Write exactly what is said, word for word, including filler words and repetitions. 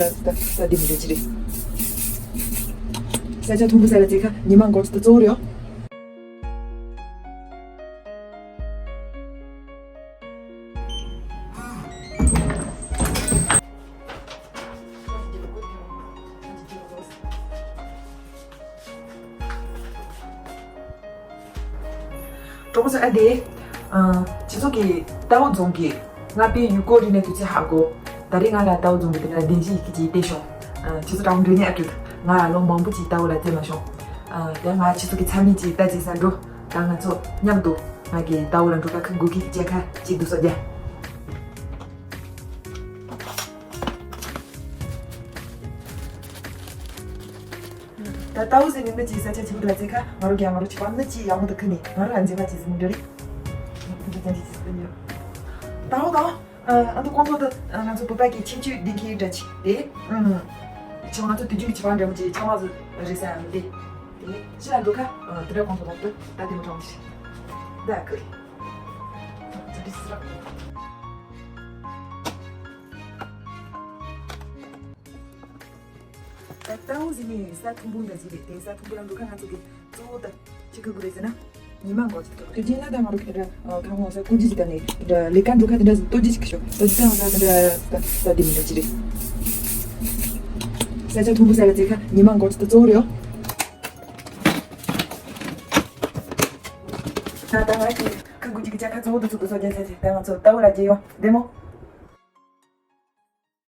ད་ད་འདི་མི་འདྲ་ཅི་རེད། ས་ཆ་མཐོན་པོ་ས་ལ་བརྩེགས་ཁ་ཉི་མ་འགོར་ཚུལ་གཙོ་བོ་རེད། གྲོགས་པོ་ཚོ་ཨ་དེ། ཨ། ཁྱེད་ཚོ་གི་རྟའུ་རྫོང་གི་ང་པའི་ཡུལ་སྐོར་རིག་གནས་དུས་ཚོད་ཧ་གོ། ད་རེས་ང་ལ་རྟའུ་རྫོང་གི་དེ་ལ་བདེན་བཞི་ཡི་གེ་ཅིག་བལྟས་ཤོག་ཨ། ཁྱེད་ཚོ་དྲང་འགྲོ་ནས་ཨ་ཀྲུག་ང་ལ་ལོ་མང་པོ་ཅིག་རྟའུ་ལ་བཙལ་མ་བྱུང་། ཨ། དེ་ང་ཁྱེད་ཚོ་གི་ཚ་མིག་ཅིག་ལྟ་ཅིག་ས་འགྲོ། ད་ང་ཚོ་མཉམ་དུ་ང་གི་རྟའུ་ལ་འགྲོ་ཁ་ཁུ་འགུལ་གི་བཅད་ཁ་ཅིག་འདུག་སོ་རྒྱ། ད་རྟའུ་ཟེར་ནི་མི་གཅིག་ས་ཆ་ཆེན་པོ་ལ་བརྩེགས་ཁ་ང་རང་གི་ང་རང་ཆེ་བ་མི་གཅིག་ཡག་མོ་དུ་ཁུར་ནས་ང་རང་ལ་མཛེས་པ་ཅིག་ཟིན་འདྲ་རེད། རྟའུ་དང་། ཨ། ཨ་ནི་ཁོང་ཚོ་དུ་ང་ཚོ་བོད་པ་གི་ཁྱད་ཆོས་ལྡན་མཁན་འདྲ་ཅིག་རེད། ཨང་། ཆ་ང་ཚོ་དུས་རྒྱུན་གྱི་ཆ་བ་འདྲ་མོ་ཅིག་ཆ་མ་ཟིག་རེད་ས་ཡང་མི་འདུག་དེ་ཕྱི་ལ་འགྲོ་ཁ་དེ་འདྲ་ཁོང་ཚོ་ལོག་ཏུ་ད་དེ་མོ་གྲོང་ཞིག་ད་ཁུར། ད་རྟའུ་ཟེར་ནི་ས་མཐོན་པོ་འདྲ་ཅིག་རེད། དེ་ས་མཐོན་པོ་ལ་འགྲོ་ཁ་ང་ཚོ་གི་གཙོ་བོ་ད་ཅི་ཁུར་དགོས་རེད་ཟེར་ན། ཉི་མ་འགོར་ཅིག་ཁུར་དགོས། དེ་རྗེས་ལ་ད་ང་རོ་ཁ་འདྲ་ཁ་ངོ་ས་ཀུ་ཅི་ཅིག་ད་ནི་འདྲ་ལས་ཀ་འགྲོ་ཁ་དེ་འདྲ་ཟིག་ལྟོ་ཅི་ཞིག་ཤོག་ད་ཅི་ད་ང་ད་དེ་འདྲ་ད་ད་དེ་མི་འདྲ་ཅི་རེད། ས་ཆ་མཐོན་པོ་ས་ལ་བརྩེགས་ཁ་ཉི་མ་འགོར་ཅིག་ད་གཙོ་བོ་རེད། ད་ད་ང་ཁི་ཁུར་དགོས་ཅིག་ཅ་ཁ་གཙོ་བོ་ད་ཚུགས་དུ་སོ་རྒྱ་ས་ཅིག་ད་ང་ཚོ་རྟའུ་ལ་རྒྱལ་ཡོང་བདེ་མོ།